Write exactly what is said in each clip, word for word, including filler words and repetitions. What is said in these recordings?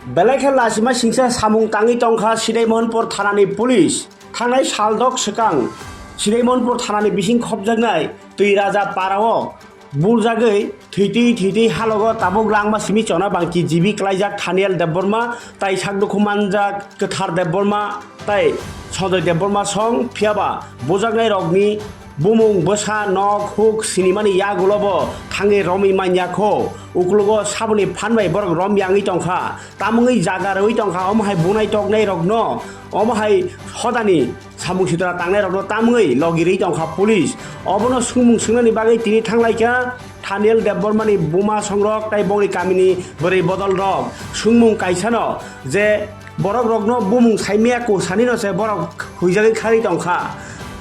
Belai khe lachima singsa samung tangwi tongkha Sidaimonpur thanani police. Thangnai saldok swkang Sidaimonpur thanani bising khopjaknai Twi Raja parao buljagwi thwitwi thwitwi halogo tabuk langma simi chona bangki jibi klaijak Thaniel Debbarma tai sakdukhu manjak Kwthar Debbarma tai Sanjoy Debbarma song, phiyaba bujaknairokni bumung, bwsa, nok, huk sinimani yagulobo thangwi romwi manya kho. Uklogo saboni phan bai borok rom yangwi tongkha, tamungwi jaga rwwi tongkha, omo hai bunai toknairokno, omo hai hodani samung sitra tangnairokno tamungwi logirwi tongkha police. Obono swngmung swngnani bagwi tini thanglaikha Thaniel Debbarmani buma songrok tai bongni kamini bwrwi bodolrok. Swngmung kaisano je borok rokno bumung saimaya kosani no se borok huijagwi kharwi tongkha.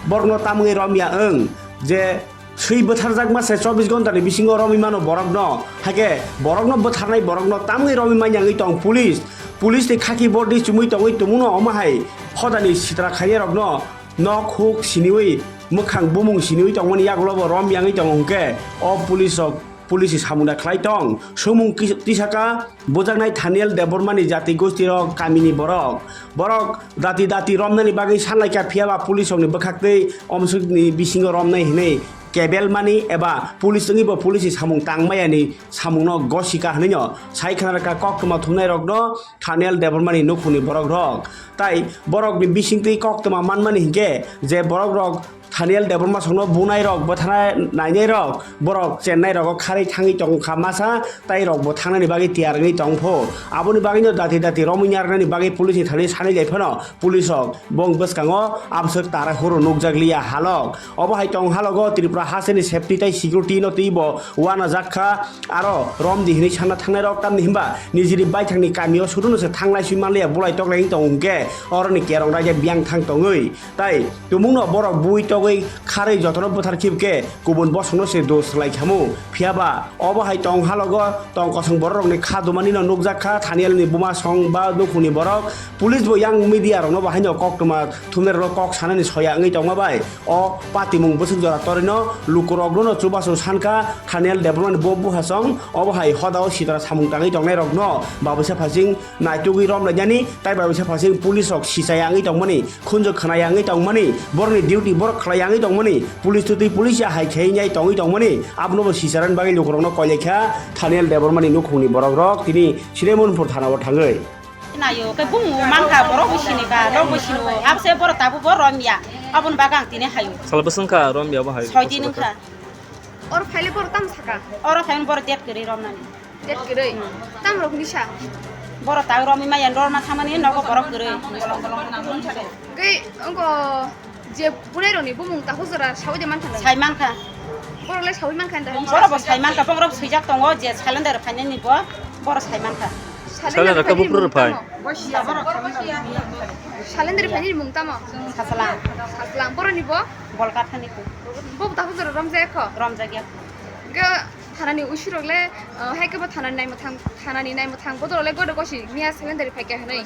Borokno tamungwi romya wng je swi bwtharjakma se chobbish ghonta ni bisingo romwi mano borokno. Haikhe borokno bwtharnai borokno tamungwi romwi manya wngwi tong police. Police ni khaki bordi chumui tongwi tongmano omo hai hodani sitra khainai rokno nok huk siniwi mwkhang bumung siniwi tongmani yagulobo romya wngwi tongo hwnkhe o police rok police ni samungda khlai tong. Swngmung kis-, tisaka bujaknai Thaniel Debbarmani jati gosti rok kamini borok. Borok dati dati romnani bagwi sanlaikha, phiyaba police rokni bwkhaktwi omswkni bisingo romnai hinwi kebelmani eba police wngwibo police ni samung tangmayani samungno gosika hinwino sai khna rwkha koktwma thumnairokno Thaniel Debbarmani nukhungni borokrok. Tai borokni bisingtwi koktwma manmani hinkhe je borokrok Thaniel Debbarma songno bunairok, bwthana nainairok, borok chennairok kharwi thangwi tongkha masa, tai rokbo thangnani bagwi tiyar wngwi tongpho. Aboni bagwino dati dati romwi narwknani bagwi police ni thani sanwi lai phano police rok bong bwskango abswk tara horo nukjakliya halok. Obo hai tong halogo Tripura hasteni safety tai security no twibo uanajak kha. Aro romdi hinwi sanna thangnairok tamni hinba nijini baithangni kamio suduno se thanglai swi manliya bulai toklai wng tong hwnkhe oroni kerong raida biyang thang tongwi. Tai tumungno borok bui togwi kharwi jotono bwthar khibkhe kubun bosongno se dos swlai khamu. Phiyaba obo hai tong halogo tong kosong bororokni kha dumanino nukjak kha Thanielni buma song ba nukhungni borok. Police bo yang media rokno bo haino koktwma thumnairokno kok sanani soya wngwi tongma bai o patimung bwswk jora torino lukurokno chubachu sankha Thaniel Debbarmani bo buhasong obo hai hodao sitra samung tangwi tongnairokno babisa phasing naitugwi romlainani tai babisa phasing police rok sichaya wngwi tongmani. Khunju khwnaya wngwi tongmani, borokni duty borok khwlaiya wngwi tongmani, police twtwi police ya hai khe wngya tongwi tongmani, abono bo sicharani bagwi lukurokno koilaikha Thaniel Debbarmani nukhungni borokrok tini Srimanpur thanao thangwi. Nayo, khe bumung mankha, borok bo sini ba, rok bo sini o, abse borok tabuk bo romya, aboni bagwi ang tini hayo. Sal bwswng kha romya bo hai. Soi din wngkha. Oro phaile borok tamo saka? Oro phaile borok date kwrwi romnani. Date kwrwi. Hmm. Tamrok nisa? Borok ta romwi maya, norma thamani nogo borok kwrwi. Tei ongo je bunai rokni bumung takhuk jora sawi de mankha nang? Sai mankha. Borok le sawi mankha da? Borok bo sai mankha, borok swijak tongo je salendar phainani bo, borok sai mankha. Salendar khe buphuru rok phai. Salendar phainani mung tamo? Saslang. Saslang. Borokni bo? Bolkathani ko. Bo takhuk jora romjak kho? Romjak ya. Ga Thanani uisirok le, ah, hai khe bo thanani naimwthang, thanani naimwthang bodol le godo gosi miya salendari phaikha hinwi.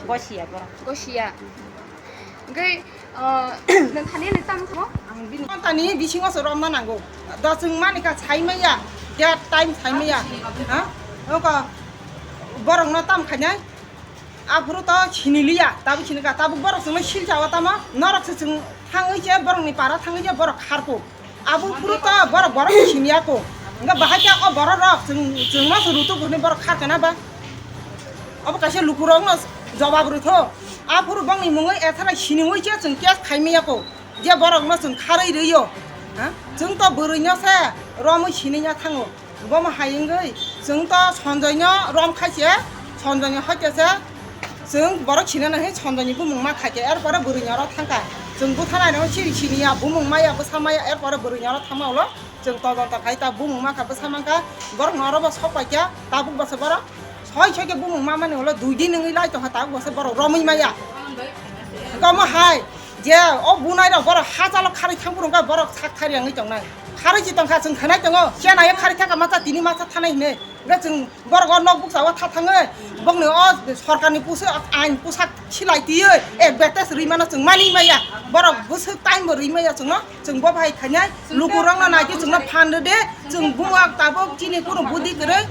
Gosiya borok. Gosiya. Hwnkhe, ah, nwng thani ani tamo kho? Ang bini kontani bisingo se romna nango. Da chwng mani kha sai maya, date time sai maya. Ha? Oko borokno tam khainai. Aphuru to siniliya, tabuk sinika, tabuk borok chwngno silsa o tamo, norok se chwng thangwi se borokni para thangwi se borok kharkuk. Abo phuru to borok, borok siniya kuk. Hwnkhe bahai khe o borok rok chwng, chwngno se rutuk hwnwi borok kharkana ba? Obo kaisa lukurokno jobab rwtho. Aphuru bongni mungwi etharai siniwi se chwng case khaimaya kuk. Je borokno chwng kharwi rwio. Ha? Chwng to bwrwino se romwi siniya thango. Bomo hai wngwi chwng to Sanjoyno rom khai se, Sanjoyni hoite se chwng borok sinana hai Sanjoyni bumung ma khai khe, er pore bwrwini oro thang kha. Chwng bwtha nainai siri siniya, bumung maya, bwsa maya, er pore bwrwini oro thangma ulo chwng todonto khai ta bumung ma kha, bwsa man kha, borokno oro bo sok pai kha, tabuk bo se borok soi soi khe bumung ma mani ulo dui din wngwi lai tong kha, tabuk bo se borok romwi maya. Bomo hai je o bunai rok borok ha chalo kharwi thang phuru wngkha borok sak thari wngwi tongnai. Kharwi se tong kha, chwng khanai tongo, chenai kharwi thang kha, masa tini masa thanai hinwi. Hwnkhe chwng borok o nok bukcha o tha thangwi, bongni o sorkarni pusu-, ain pusak silai twiwi advertise rwi mano chwng mani maya. Borok bwswk time bo rwi maya chwngno, chwng bo bahai khainai. Lukurokno nai khe chwngno phan rwdi, chwng buma tabuk chini kunu budi kwrwi,